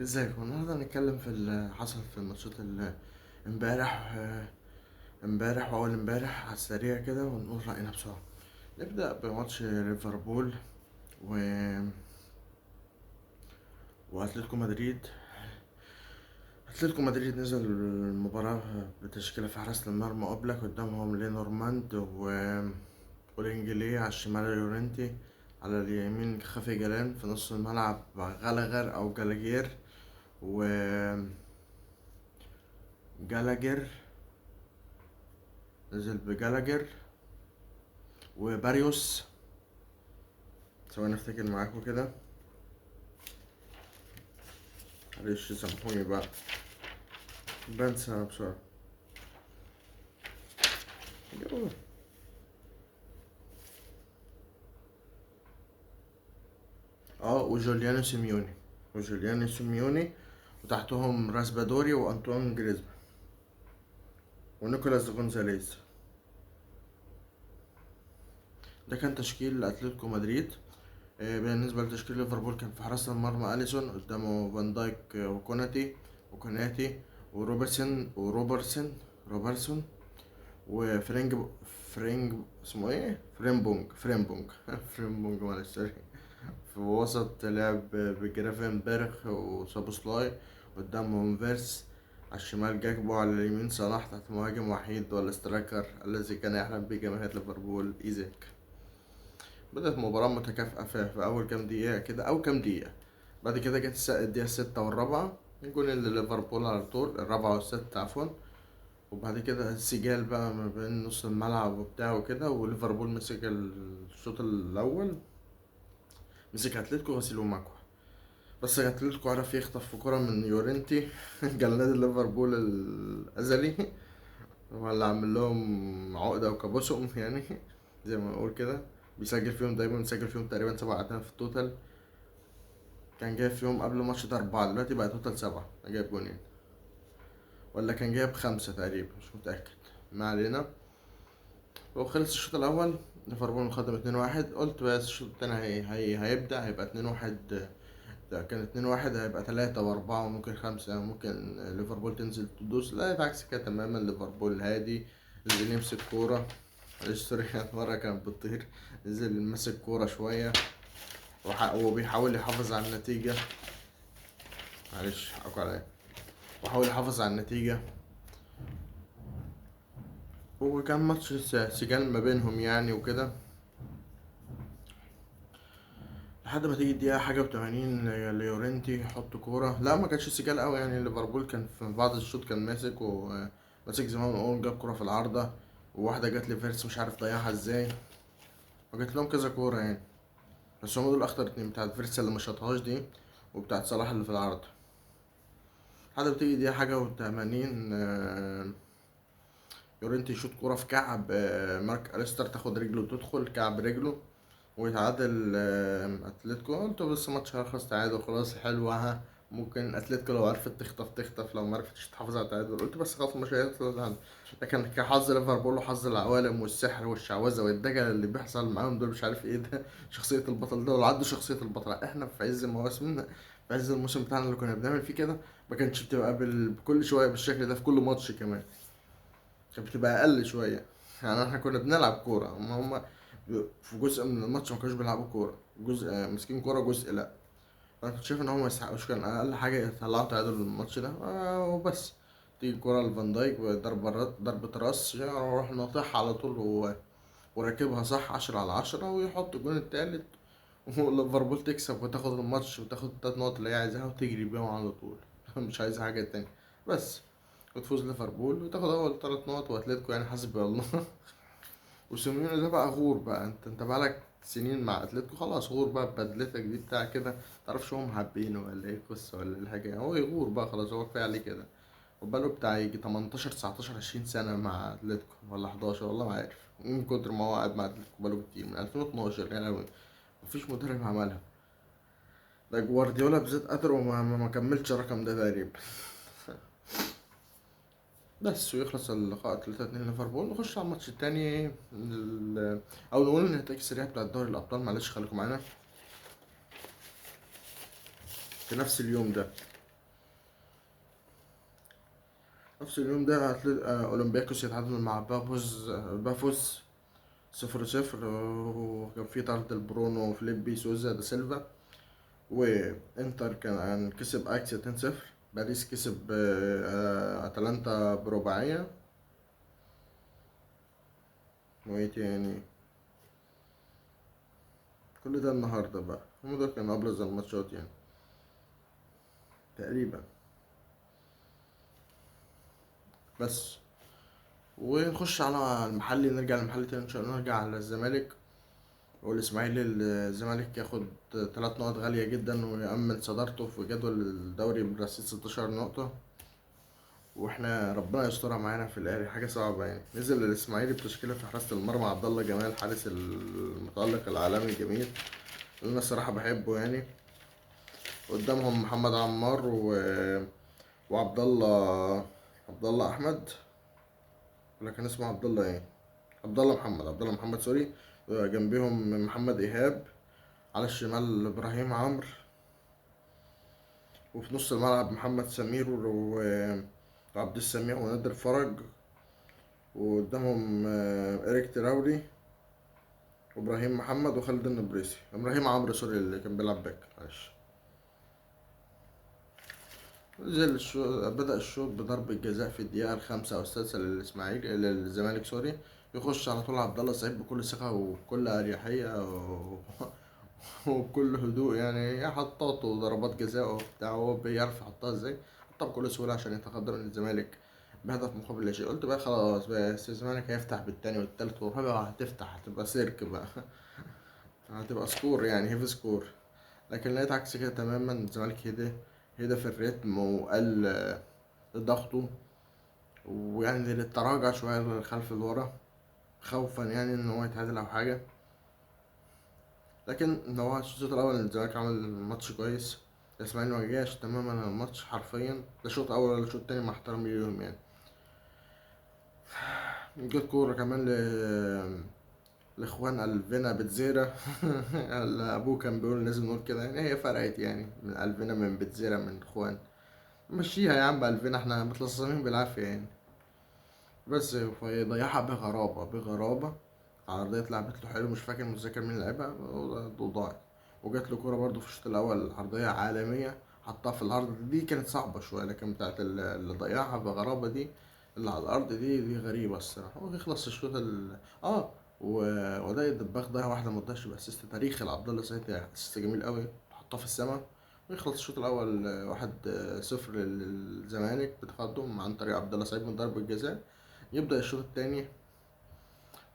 ازيكم؟ النهارده هنتكلم في اللي حصل في الماتشات امبارح، امبارح واول امبارح على السريع كده، ونقول رأينا بسرعة. نبدأ بماتش ليفربول واتلتيكو مدريد. اتلتيكو مدريد نزل المباراة بتشكيلة في حراسة المرمى أوبلاك، قدامهم لينورماند ولينجلي، على الشمال يورنتي، على اليمين خافي جالان، في نص الملعب غالغر أو جالاجير و جالاجر، نزل بجالاجر وباريوس. ثواني افتكر معاكم كده، معلش سامحوني بقى بنسى بسرعة. وجوليانو سيميوني، وجوليانو سيميوني، وتحتهم راسبادوري وأنطوان جريزمان ونيكولاس غونزاليز. ده كان تشكيل أتلتيكو مدريد. بالنسبة لتشكيل ليفربول كان في حراسة المرمى أليسون، قدامه فان دايك وكوناتي، وكوناتي وروبرتسون، وروبرتسون، روبرتسون وفرينج، فرينج اسمه ايه؟ فريمبونج، فريمبونج، فريمبونج، معلش sorry. في وسط لعب بجرافنبرخ وسابوسلاي، قدامهم فيرس، على الشمال جاكبو، على اليمين صلاح، تحت مهاجم وحيد ولا striker الذي كان يحلم به جماهير ليفربول إيزاك. بدأت مباراة متكافئة في أول كام دقيقة كده، أو كام دقيقة، بعد كده جت الدقيقة الستة والرابعة جون ليفربول على طول، الرابعة والستة عفوا. وبعد كده السجال بقى ما بين نص الملعب وبتاع وكده، وليفربول مسك الشوط الأول، مسك أتلتيكو غسيل ومكوى، بس أتلتيكو عرف يخطف في كرة من يورنتي جلاد ليفربول الأزلي، هو اللي عامل لهم عقدة وكابوسهم زي ما نقول كده، بيسجل فيهم دايما، بيسجل فيهم تقريبا 7 أهداف في ال total. كان جايب فيهم قبل الماتش ده 4، دلوقتي بقى total 7، كان جايب جونين ولا كان جايب 5 تقريبا، مش متأكد، ما علينا. وخلص الشوط الأول ليفربول مقدم 2-1. قلت بس الشوط التاني هيبدأ، هيبقى 2-1، ده كان 2-1، هيبقى 3 و4 وممكن 5، ممكن ليفربول تنزل تدوس. لا العكس كده تماما، ليفربول هادي، نزل يمسك كورة، معلش sorry كانت مرة كانت بتطير، نزل مسك كورة شوية وبيحاول يحافظ على النتيجة، معلش حقكوا عليا، وحاول يحافظ على النتيجة. وكان ماتش سجال ما بينهم وكده، لحد ما تيجي الدقيقة حاجة وتمانين ليورنتي يحط كورة. لا ما كانش سجال قوي ليفربول كان في بعض الشوط كان ماسك، وماسك زي ما بنقول، جاب كورة في العارضة، وواحدة جت لفيرس مش عارف ضيعها ازاي، وجت لهم كذا كورة بس هم دول أخطر اتنين، بتاعت فيرس اللي ما شاطهاش دي وبتاعت صلاح اللي في العارضة. لحد ما تيجي دقيقة حاجة وتمانين، يورنتي يشوط كورة في كعب، مارك أليستر، تاخد رجله وتدخل كعب رجله ويتعادل، اتلتيكو. قلت بس ماتش هيخلص تعادل خلاص، حلوة، ها ممكن اتلتيكو لو عرفت تخطف تخطف، لو ما عرفتش تحافظ على التعادل. قلت بس خلاص مش هيخلص تعادل. لكن كحظ ليفربول وحظ العوالم والسحر والشعوذة والدجل اللي بيحصل معاهم دول، مش عارف ايه ده، شخصية البطل ده، ولا عدوا شخصية البطل. احنا في عز مواسمنا، في عز الموسم بتاعنا اللي كنا بنعمل فيه كده، ما كانش بتبقى بكل شوية بالشكل ده في كل ماتش، كمان كانت بتبقى أقل شوية. احنا كنا بنلعب كورة، هم في جزء من الماتش ما كانوش بيلعبوا كورة، جزء ماسكين كورة جزء لا. انا كنت شايف ان هم ما يستحقوش، كان اقل حاجة يطلعوا تعادل الماتش ده، وبس. تيجي كورة لفان دايك ضربة راس، يروح ناطحها على طول وراكبها صح 10 على 10، ويحط الجون التالت، وليفربول تكسب وتاخد الماتش وتاخد التلات نقط اللي هي عايزاها وتجري بيهم على طول، مش عايزة حاجة تانية بس، وتفوز ليفربول وتاخد اول 3 نقط، واتلتيكو حسبي الله. وسيميوني ده بقى غور بقى، انت بقالك سنين مع اتلتيكو، خلاص غور بقى ببدلتك دي بتاع كده، متعرفش هم حابينه ولا ايه القصه ولا ايه الحاجه، هو يغور بقى خلاص، هو كفايه عليه كده. وبقاله بتاع يجي 18 19 20 سنه مع اتلتيكو، ولا 11 والله ما عارف، من كتر ما هو قاعد مع اتلتيكو بقاله كتير، من 2012 مفيش مدرب عملها. ده جوارديولا بذات قدره ما كملش الرقم ده تقريبا. بس ويخلص اللقاء 3-2 ليفربول. نخش على الماتش التاني، او نقول النتائج السريعة بتاعت دوري الأبطال، معلش خليكم معانا في نفس اليوم ده. نفس اليوم ده اولمبياكوس يتعادل مع بافوس 0-0، وكان في طرد لبرونو فليبي سوزا دا سيلفا. وانتر كان كسب اياكس 2-0. باريس كسب اتلانتا برباعية. وايه تاني؟ كل ده النهارده بقى، هم دول كانوا ابرز الماتشات يعني تقريبا. بس ونخش على المحلي، نرجع للمحلي تاني ان شاء الله. نرجع على الزمالك والاسماعيلي. الزمالك ياخد 3 نقط غالية جدا ويأمن صدارته في جدول الدوري برصيد 16 نقطة، واحنا ربنا يسترها معانا في الاهلي، حاجة صعبة يعني. نزل الاسماعيلي بتشكيلة في حراسة المرمى عبد الله جمال، حارس المتألق العالمي الجميل اللي انا الصراحة بحبه يعني. قدامهم محمد عمار وعبد الله، عبد الله احمد، ولا كان اسمه عبد الله ايه؟ عبد الله محمد، عبد الله محمد سوري. جنبيهم محمد ايهاب، على الشمال ابراهيم عمرو، وفي نص الملعب محمد سمير وعبد السميع ونادر فرج، وقدامهم اريك تراوري وابراهيم محمد وخالد النبريسي، ابراهيم عمرو sorry اللي كان بيلعب back معلش. نزل الشوط، بدأ الشوط بضرب الجزاء في الدقيقة الخامسة أو السادسة للإسماعيلي، للزمالك sorry. يخش على طول عبد الله سعيد بكل ثقة وبكل أريحية وبكل هدوء يعني، حطاته وضربات جزاء وبتاع، هو بيعرف يحطها ازاي، حطها بكل سهولة عشان يتقدم للزمالك بهدف مقابل لا شيء. قلت بقى خلاص بقى الزمالك هيفتح بالتاني والتالت والرابع، هتفتح هتبقى سيرك بقى، هتبقى score يعني، heavy score. لكن لقيت عكس كده تماما، الزمالك هدى في الريتم وقل ضغطه، ويعني تراجع شوية للخلف لورا خوفا يعني ان هو يتعادل او حاجة. لكن ان هو الشوط الاول الزمالك عمل ماتش كويس، الاسماعيلي ما جاش تماما الماتش حرفيا، لا شوط اول ولا شوط تاني مع احترامي ليهم يعني. جت كورة كمان لاخوان الفينا بتزيرا اللي ابوه كان بيقول لازم نقول كده يعني، هي فرقت يعني من الفينا من بتزيرا من اخوان، مشيها يا عم الفينا، احنا متلصمين بالعافية يعني. بس فيضيعها بغرابة، بغرابة عرضية اتلعبت له حلو، مش فاكر متذكر مين لعبها وضاعت. وجات له كورة برضو في الشوط الأول عرضية عالمية حطها في الأرض، دي كانت صعبة شوية، لكن بتاعت اللي ضيعها بغرابة دي اللي على الأرض دي غريبة الصراحة. ويخلص الشوط وده الدباغ ضيع واحدة ما تضيعش، ب assist تاريخي لعبد الله سعيد، assist جميل قوي حطها في السما. ويخلص الشوط الأول 1-0 للزمالك بتقدم عن طريق عبد الله سعيد من ضربة جزاء. يبدأ الشوط الثاني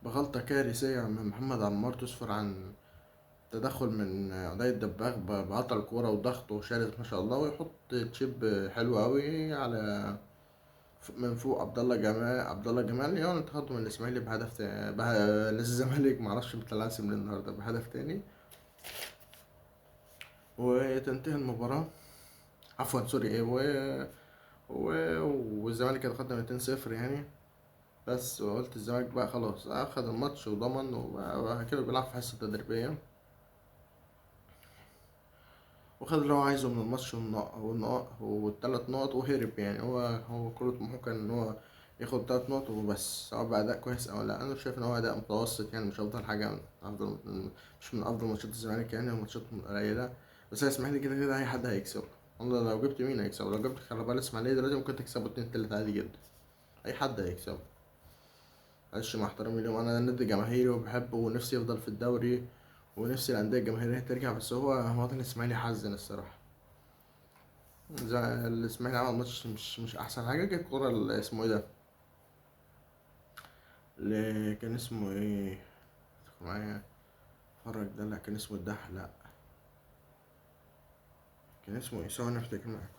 بغلطة كارثية من محمد عمار تسفر عن تدخل من عدي الدباغ بعطى الكورة وضغطه شرس ما شاء الله، ويحط chip حلو قوي على من فوق عبد الله جمال، عبد الله جمال يعني تقدم الاسماعيلي بهدف للزمالك، معرفش متلعثم من النهارده، بهدف تاني. وتنتهي المباراة، عفوا sorry ايه، والزمالك يتقدم 2-0 يعني. بس وقلت الزمالك بقى خلاص اخد الماتش وضمن، وبقى كده بيلعب في حصة تدريبية، وخد اللي هو عايزه من الماتش والتلات نقط وهرب يعني. هو كل طموحه كان ان هو ياخد 3 نقط وبس، سواء بقى اداء كويس او لا. انا شايف ان هو اداء متوسط يعني، مش افضل حاجة، مش من افضل ماتشات الزمالك يعني، وماتشات قليلة. بس الاسماعيلي كده كده اي حد هيكسبه، والله لو جبت مين هيكسبه، لو جبت خلي بالك الاسماعيلي دلوقتي ممكن تكسبه 2-3 عادي جدا، اي حد هيكسبه. معلش مع احترامي ليهم، انا نادي جماهيري وبحبه ونفسي يفضل في الدوري ونفسي الاندية الجماهيرية ترجع، بس هو مواطن الاسماعيلي حزن الصراحة. زي الاسماعيلي عمل ماتش مش احسن حاجة. جت كورة اسمه ايه ده، اللي كان اسمه ايه معايا فرج ده، لا كان اسمه الدح، لا كان اسمه ايه، ثواني افتكر معاكم.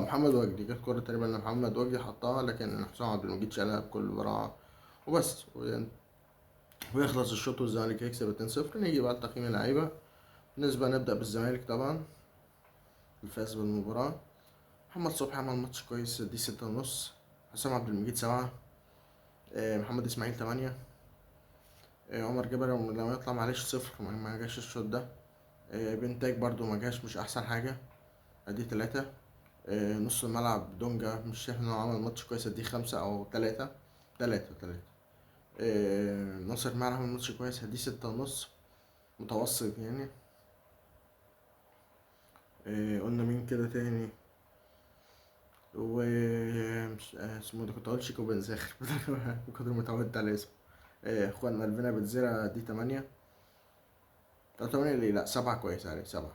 محمد وجدي، جت كورة تقريبا لمحمد وجدي حطها، لكن حسام عبد المجيد شالها بكل براعه وبس. ويخلص الشوط والزمالك يكسب 2-0. نيجي بقى لتقييم اللعيبة. بالنسبة نبدا بالزمالك طبعا الفاز بالمباراة. محمد صبحي عمل ماتش كويس، دي 6.5. حسام عبد المجيد 7، محمد اسماعيل 8، عمر جابر لما يطلع معلش 0، ما جاش الشوط ده. بنتاج برضو ما جاش، مش احسن حاجة، ادي 3. نص الملعب دونجا مش شايف ان هو عمل ماتش كويس، هديه 5 او 3، 3 3. ناصر ماهر عمل ماتش كويس، هديه 6.5، متوسط يعني. قلنا مين كده تاني؟ و اسمه ده كنت هقول شيكو بنزاخر من كتر ما اتعودت على اسمه. اخوان الفينا بتزيرا دي 8، لا 8 ليه، لا 7 كويس عليه 7.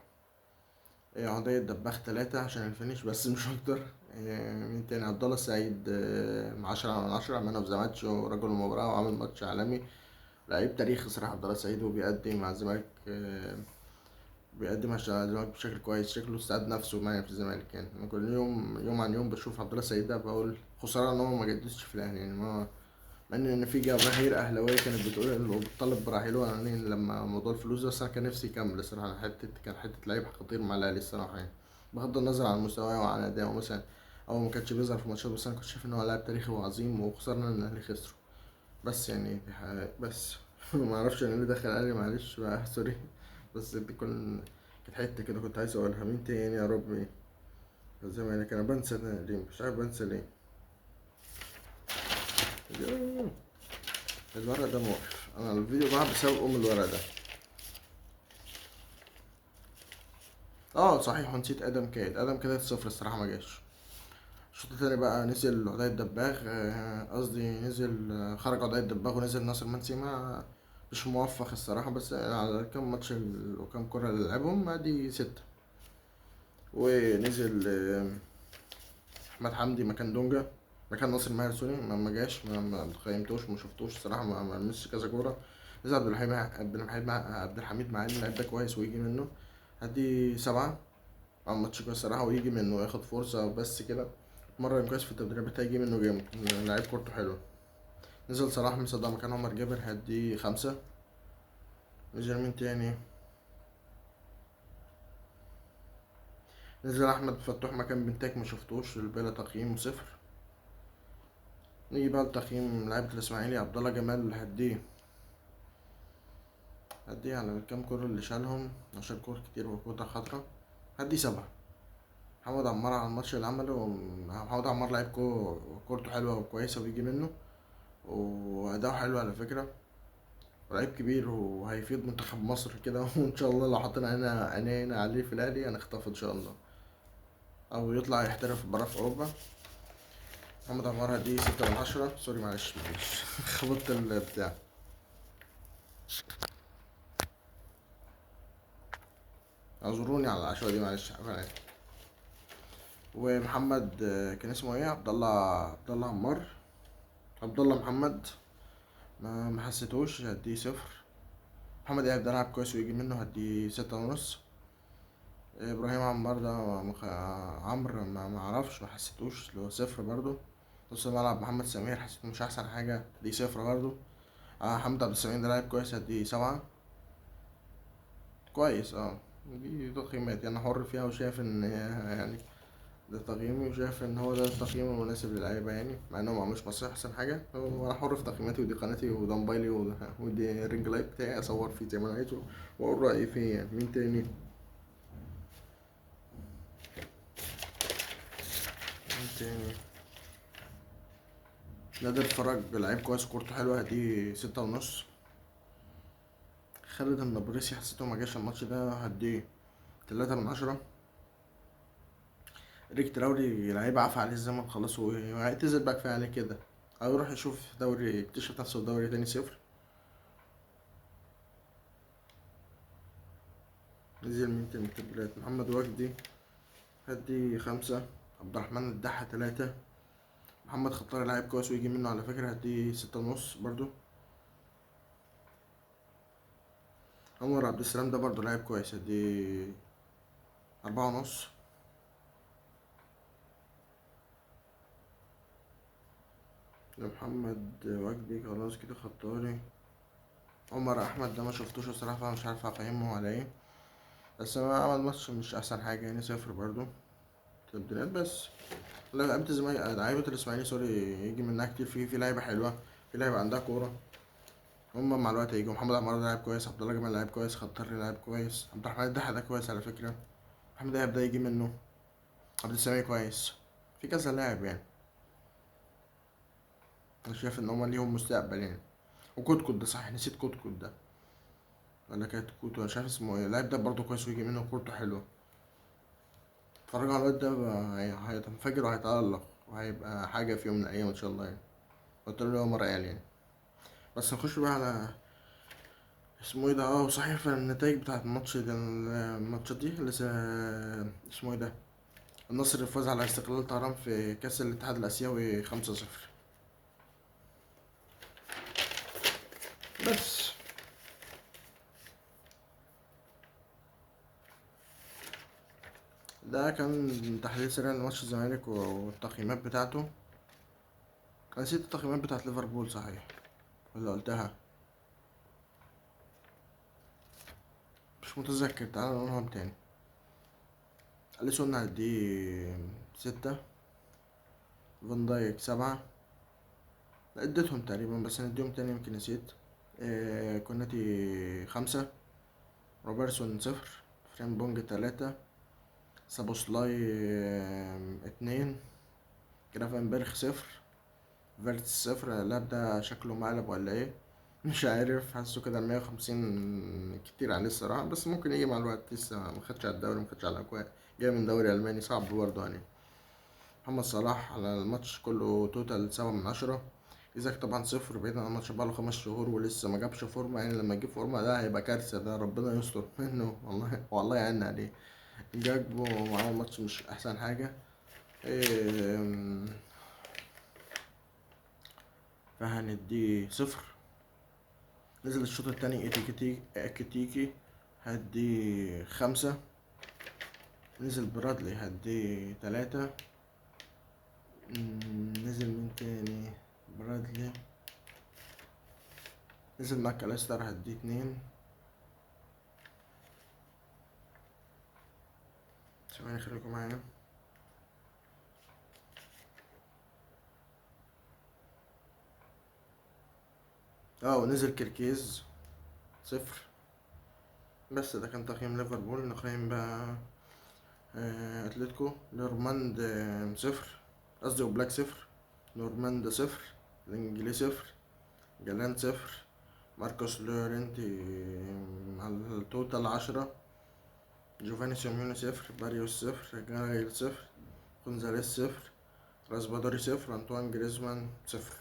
عضية الدباغ 3 عشان ال finish بس مش أكتر. مين تاني؟ عبد الله السعيد، 10 من 10، man of the match ورجل المباراة وعامل ماتش عالمي، لعيب تاريخي صراحة عبد الله السعيد، وبيقدم مع الزمالك، بيقدم عشان الزمالك بشكل كويس، شكله استعاد نفسه معايا في الزمالك يعني. أنا كل يوم عن يوم بشوف عبد الله السعيد ده بقول خسارة إن هو ما جددش في الأهلي يعني. مع إن في جماهير أهلاوية كانت بتقول إنه بتطالب برحيله يعني لما موضوع الفلوس ده، بس أنا كان نفسي يكمل الصراحة. كان حتة لعيب خطير مع الأهلي الصراحة يعني، بغض النظر عن مستواه وعن أدائه مثلا، أو ما كانش بيظهر في ماتشات، بس أنا كنت شايف إن هو لاعب تاريخي وعظيم، وخسرنا إن الأهلي خسره. بس يعني دي حقيقة. بس ما أعرفش أنا ليه دخل الأهلي، معلش بقى سوري، بس دي كانت حتة كده كنت عايز أقولها. مين تاني يا ربي؟ زي ما أنا بنسى ليه، مش عارف بنسى ليه. يوه. الورق ده موقف، أنا الفيديو ضاع بسبب أم الورق ده. صحيح، ونسيت آدم كايد. آدم كايد 0 الصراحة ما جاش. الشوط التاني بقى نزل عدي الدباغ، قصدي نزل، خرج عدي الدباغ ونزل ناصر منسي، ما مش موفق الصراحة، بس على كام ماتش وكام كرة اللي لعبهم ادي 6. ونزل، أحمد حمدي مكان دونجا، مكان ناصر ماهر سوري، ما جاش، ما قيمتوش، ما شفتوش الصراحة، ما لمسش كذا كورة. نزل عبد الحميد معالي، اللعيب ده كويس ويجي منه، هدي 7. عمل ماتش كويس الصراحة ويجي منه، ياخد فرصة بس كده، اتمرن كويس في التدريبات هيجي منه جامد، لعيب كورته حلو. نزل صلاح مصدق مكان عمر جابر، هدي 5. نزل مين تاني؟ نزل أحمد فتوح مكان بنتاك، ما شفتوش، بلا تقييم 0. نيجي بقى لتقييم لعيبة الإسماعيلي. عبد الله جمال هديه على الكام كورة اللي شالهم، عشان كور كتير وكورة خطرة، هديه 7. محمد عمار على الماتش اللي عمله، محمد عمار لعيب كورته حلوة وكويسة وبيجي منه، وأداؤه حلو على فكرة، ولعيب كبير وهيفيد منتخب مصر كده. وإن شاء الله لو حطينا عينينا عليه في الأهلي هنخطفه إن شاء الله، أو يطلع يحترف برا في أوروبا. محمد عمار هديه 6 من 10. سوري معلش خبطت البتاع. اعذروني على العشوائية دي معلش. ومحمد، كان اسمه ايه؟ عبد الله، عبد الله عمار، عبد الله محمد، ما حسيتوش، هديه 0. محمد ايهاب ده لعب كويس ويجي منه، هديه 6.5. ابراهيم عمار ده عمرو ما اعرفش، ما حسيتوش، اللي هو 0 برضو. نص الملعب محمد سمير حسيته مش احسن حاجه، هديه 0 برضو. حمد عبد السميع ده لاعب كويس، هديه 7 كويس. دي تقييمات انا حر فيها، وشايف ان ده تقييمي، وشايف ان هو ده التقييم المناسب للعيبه يعني، مع انهم ما عملوش مصري احسن حاجه، وانا حر في تقييماتي، ودي قناتي وده موبايلي ودي ال ring light بتاعي، اصور فيه زي ما انا عايزه واقول رايي فيه يعني. مين تاني؟ مين تاني؟ نادر فرج لعيب كويس، كورته حلوه، هديه 6.5. خالد النبرسي حسيته ما جاش الماتش ده، هديه 3 من 10. ريك تراوري لعيب عفى عليه الزمن خلاص، وهيعتزل بقى، كفايه عليه كده، او يروح يشوف دوري، يكتشف نفسه في دوري تاني. 0. نزل مين تاني؟ تبديلات محمد وجدي هدي 5، عبد الرحمن الدحة 3، محمد خطاري لاعب كويس ويجي منه على فكرة، هدي 6.5 برضو. عمر عبد السلام ده برضو لاعب كويس، هدي 4.5. محمد وجدي خلاص كده، خطاري. عمر احمد ده ما شفتوش الصراحه، فمش عارف اقيمه على ايه، بس هو عمل ماتش مش احسن حاجه يعني، 0 برضو تبديلات. بس لا، لعيبه الزمالك، لعيبه الاسماعيلي سوري، يجي منها كتير، في لعيبه حلوه، في لعيبه عندها كوره، هم مع الوقت هيجوا. محمد عمار ده لاعب كويس، عبد الله جمال لاعب كويس، خطاري لاعب كويس، عبد الرحمن الدحة ده كويس على فكره، محمد ايهاب ده يجي منه، عبد السميع كويس، في كذا لاعب يعني. انا شايف ان هما ليهم مستقبل يعني. وكوتكوت ده صح، نسيت كوتكوت ده، ولا كانت كوتو، مش عارف اسمه ايه. اللاعب ده برضه كويس ويجي منه، كورته حلوة. اتفرجوا على الواد ده هينفجر وهيتألق وهيبقى حاجة في يوم من الأيام إن شاء الله يعني. قلت له مرة قال يعني. بس نخش بقى على اسمه ايه ده. صحيح، في النتائج بتاعت الماتش ده، الماتشات دي لسه اسمه ايه ده، النصر فاز على استقلال طهران في كأس الاتحاد الآسيوي 5-0. بس ده كان تحليل سريع لماتش الزمالك والتقييمات بتاعته. انا نسيت التقييمات بتاعت ليفربول صحيح، ولا قلتها؟ مش متذكر، تعالى نقولهم تاني. اليسون هديه 6، فان دايك 7، لا، اديتهم تقريبا بس نديهم تاني يمكن نسيت. كوناتي 5، روبرتسون 0، فريمبونج 3، سابوسلاي، 2، جرافنبرخ 0، فيرتس 0. اللاعب ده شكله مقلب ولا ايه؟ مش عارف، حاسه كده 150 كتير عليه الصراحة، بس ممكن يجي مع الوقت، لسه ما خدش على الدوري، ما خدش على الأجواء، جاي من دوري ألماني صعب برضه يعني. محمد صلاح على الماتش كله total 7 من 10. إيزاك طبعا 0، بعيد عن الماتش بقاله 5 شهور ولسه ما جابش فورمة يعني، لما يجيب فورمة ده هيبقى كارثة، ده ربنا يستر منه والله، والله يعيننا عليه. جاكبو معاه الماتش مش أحسن حاجة. فهنديه 0. نزل الشوط التاني اكيتيكي هدي 5. نزل برادلي هدي 3. نزل مين تاني؟ برادلي. نزل ماكاليستر هدي 2. ثواني خليكم معايا. ونزل كيركيز 0. بس ده كان تقييم ليفربول. نقيم بقى، اتلتيكو. نورماند، 0، قصدي اوبلاك 0، نورماند 0، الانجلي 0، جالان 0، ماركوس لورنتي، على ال total 10، جوفاني سيميوني 0، باريوس 0، جايل 0، غونزاليس 0، راسبادوري 0، أنطوان جريزمان 0.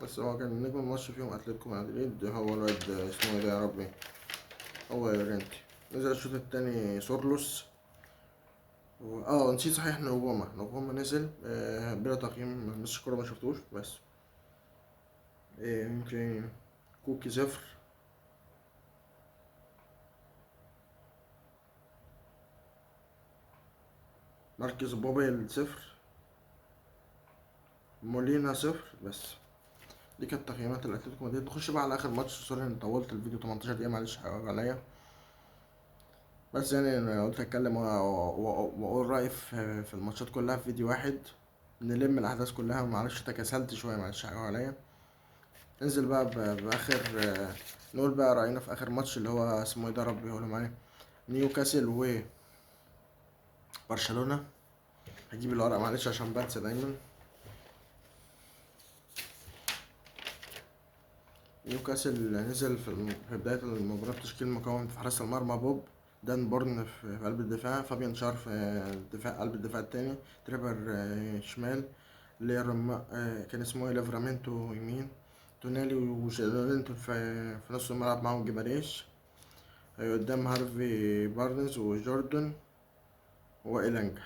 بس هو كان نجم الماتش فيهم أتلتيكو مدريد هو الواد اسمه ايه ده يا ربي، هو يورنتي. نزل الشوط التاني سورلوس نسيت صحيح نجوما نزل، بلا تقييم، مش كورة ما شفتوش بس. يمكن كوكي 0، ماركوس بوبيل 0، مولينا 0. بس دي كانت تقييمات الاتلتيكو مدريد. نخش بقى على اخر ماتش. sorry ان طولت الفيديو 18 دقيقة، معلش حقك عليا، بس انا قلت اتكلم واقول رايي في الماتشات كلها في فيديو واحد، نلم الاحداث كلها. معلش تكاسلت شوية، معلش حقك عليا. ننزل بقى باخر، نقول بقى راينا في اخر ماتش اللي هو اسمه ايه ده، ربي يقوله معايا، نيوكاسل و برشلونة. هجيب الورق معلش عشان بنسى دايما. نيوكاسل نزل في بداية المباراة بتشكيل مكون في حارس المرمى بوب، دان بورن في قلب الدفاع، فابيان شار في قلب الدفاع التاني، تريبر، شمال، كان اسمه ايه، ليفرامينتو يمين، تونالي وجيلورينتو في نص الملعب معاهم جيماريش، قدام هارفي بارنز وجوردن وإيلانجا.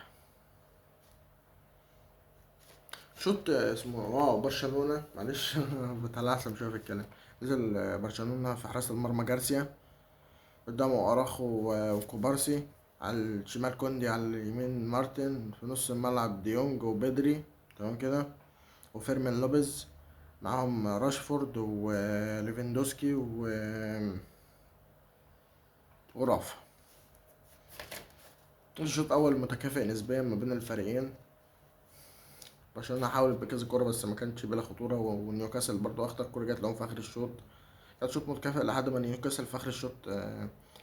شوط اسمه واو برشلونة، معلش بتلعثم شوية في الكلام. نزل برشلونة في حراسة المرمى جارسيا، قدامه أراخو وكوبارسي، على الشمال كوندي، على اليمين مارتن، في نص الملعب ديونج وبدري، تمام كده، وفيرمين لوبيز، معاهم راشفورد وليفاندوسكي ورافا. الشوط الأول متكافئ نسبيا ما بين الفريقين، برشلونة حاولت بكذا كرة بس ما كانتش بلا خطورة، ونيوكاسل برضو أخطر كرة جت لهم في آخر الشوط. كان شوط متكافئ لحد ما نيوكاسل في آخر الشوط،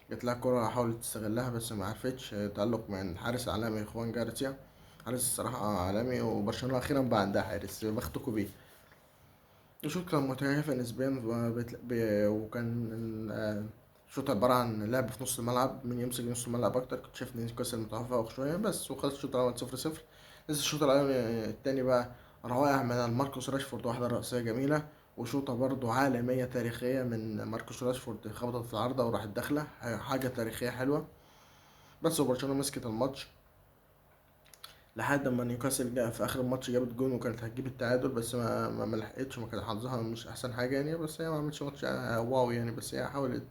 جات لها كرة حاولت تستغلها بس ما عرفتش. تألق من حارس عالمي خوان جارسيا، حارس الصراحة عالمي، وبرشلونة أخيرا بقى عندها حارس، بختكوا بيه. الشوط كان متكافئ نسبيا، وكان الشوط عبارة عن لعب في نص الملعب، مين يمسك نص الملعب أكتر. كنت شايف نيوكاسل متفوق شوية بس، وخلص الشوط الأول 0-0. نزل الشوط الأول التاني بقى روائع من ماركوس راشفورد، واحدة رأسية جميلة وشوطة برضو عالمية تاريخية من ماركوس راشفورد، خبطت في العارضة وراحت داخلة، حاجة تاريخية حلوة بس. وبرشلونة مسكت الماتش لحد ما نيوكاسل جاء في اخر الماتش جابت جون وكانت هتجيب التعادل، بس ما لحقتش، وما كان حظها مش احسن حاجة يعني. بس هي ما عملتش ماتش wow يعني، بس هي حاولت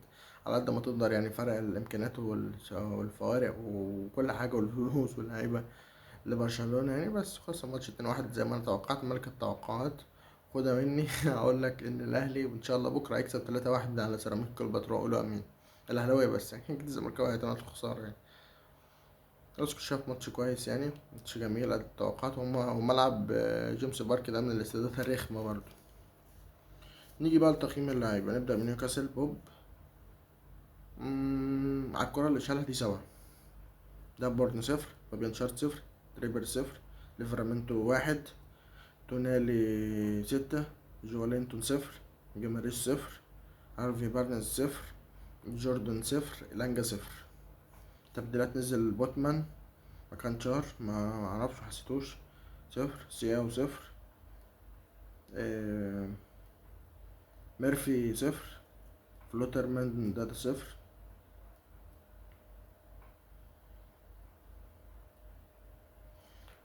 على قد ما تقدر يعني. فرق الامكانيات والفوارق وكل حاجة والفلوس واللعيبة لبرشلونة يعني. بس خلص الماتش 2-1 زي ما انا توقعت، ملك التوقعات خدها مني. هقول لك ان الاهلي وان شاء الله بكره هيكسب 3-1 على سيراميكا كليوباترا، قولوا امين. الاهلاوية بس يعني، كده الزملكاويه هيتمنى الخسارة يعني. بس كنت شايف ماتش كويس يعني، ماتش جميل قد التوقعات. وملعب جيمس بارك ده من الاستادات الرخمة برضه. نيجي بقى لتقييم اللعيبة، نبدأ من نيوكاسل. بوب على الكرة اللي شالها دي 7، دابورن 0، فابيان شارت 0، تريبر 0، ليفرامينتو 1، تونالي 6، جوالينتون 0، جيماريش 0، هارفي بارنز 0، جوردن 0، إلانجا 0. تبديلات نزل بوتمان مكان شار، ما اعرفش ما حسيتوش، 0، سياو 0، ميرفي 0، فلوترمان ده 0،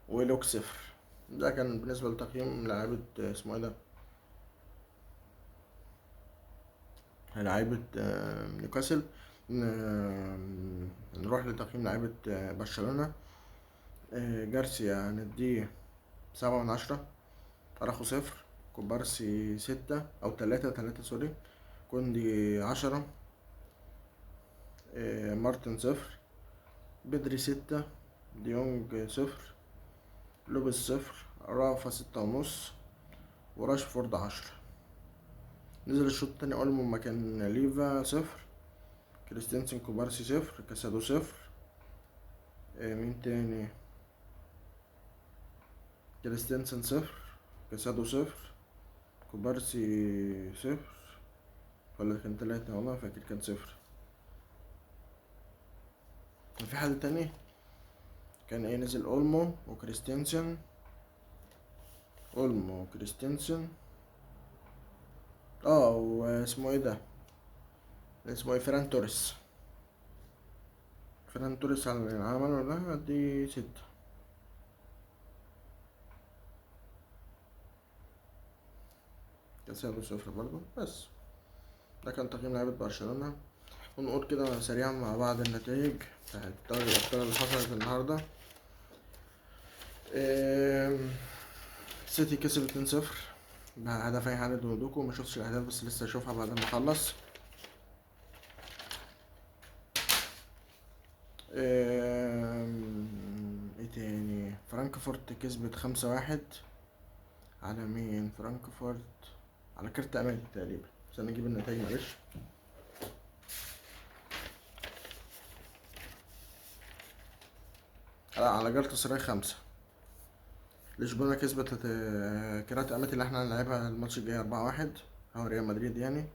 ويلوك 0. ده كان بالنسبة لتقييم لعيبة اسمه ايه ده، لعيبة نيوكاسل. نروح لتقييم لعيبة برشلونة. جارسيا نديه 7 من 10، أراخو 0، كوبارسي 6 أو 3 sorry، كوندي 10، مارتن 0، بدري 6، ديونج 0، لوبيز 0، رافا 6.5، وراشفورد 10. نزل الشوط التاني أولمو مكان ليفا 0، كريستنسن كوبارسي 0، كاسادو 0، مين تاني، كريستنسن 0، كاسادو 0، كوبارسي 0، ولا كان 3، والله ما فاكر كان 0. كان في حد تاني كان ايه، نزل اولمو وكريستنسن، اولمو وكريستنسن، واسمه ايه ده، اسمه ايه، فران توريس. فران توريس على العمل ولا دي 6. كاسادو 0 برضو. بس ده كان تقييم لعيبة برشلونة. ونقول كده سريعا مع بعض النتائج بتاعت دوري الأبطال اللي حصلت النهاردة. سيتي كسب 2-0 بهدفين هالاند ودوكو، ما شفتش الأهداف بس لسه هشوفها بعد ما أخلص. ايه تاني، فرانكفورت كسبت 5-1 على مين؟ فرانكفورت على كارت أمامي تقريبا، عشان نجيب النتائج معلش. لا، على جالطة سراي 5. لشبونة كسبت كرات أماتي اللي احنا هنلعبها الماتش الجاي 4-1، هو ريال مدريد يعني.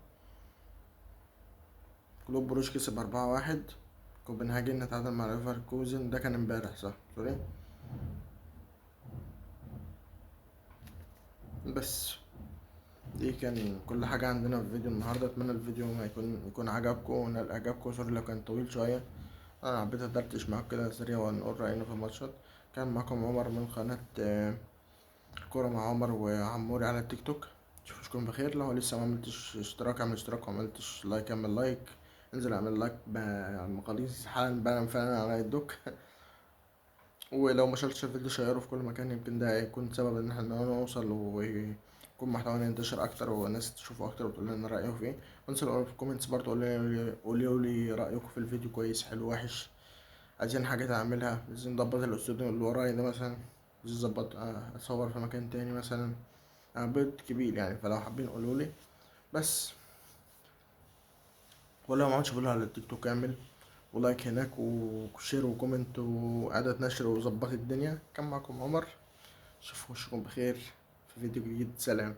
كلوب بروج كسب 4-1. كوبنهاجن اتعادل مع ليفركوزن، ده كان امبارح صح، sorry. بس دي كان كل حاجة عندنا في فيديو النهاردة. أتمنى الفيديو ما يكون عجبكم ونال إعجابكم. sorry لو كان طويل شوية، أنا حبيت أدردش معاكم كده سريع ونقول رأينا في الماتشات. كان معاكم عمر من قناة، كورة مع عمر وعموري على التيك توك. اشوفكم بخير. لو لسه ما عملتش اشتراك اعمل اشتراك، وما عملتش like اعمل like، انزل اعمل like على المقاليز حالا بقى فعلا على الدوك. ولو ما شاركتش الفيديو شيره في كل مكان، يمكن ده يكون سبب ان احنا نوصل ويكون محتوانا ينتشر اكتر والناس تشوفه اكتر وتقول لنا رايكم فيه. وانسوا في ال comments برضه قولوا لي رايكم في الفيديو، كويس حلو وحش، عايزين حاجات اعملها، عايزين نظبط الاستوديو اللي ورايا ده مثلا، عايزين نظبط، اصور في مكان تاني مثلا، انا بيت كبير يعني، فلو حابين قولوا لي. بس ولا ما عملتش follow على التيك توك اعمل و like هناك و share و comment وإعادة نشر وظبط الدنيا. كان معكم عمر، اشوف وشكم بخير في فيديو جديد. سلام.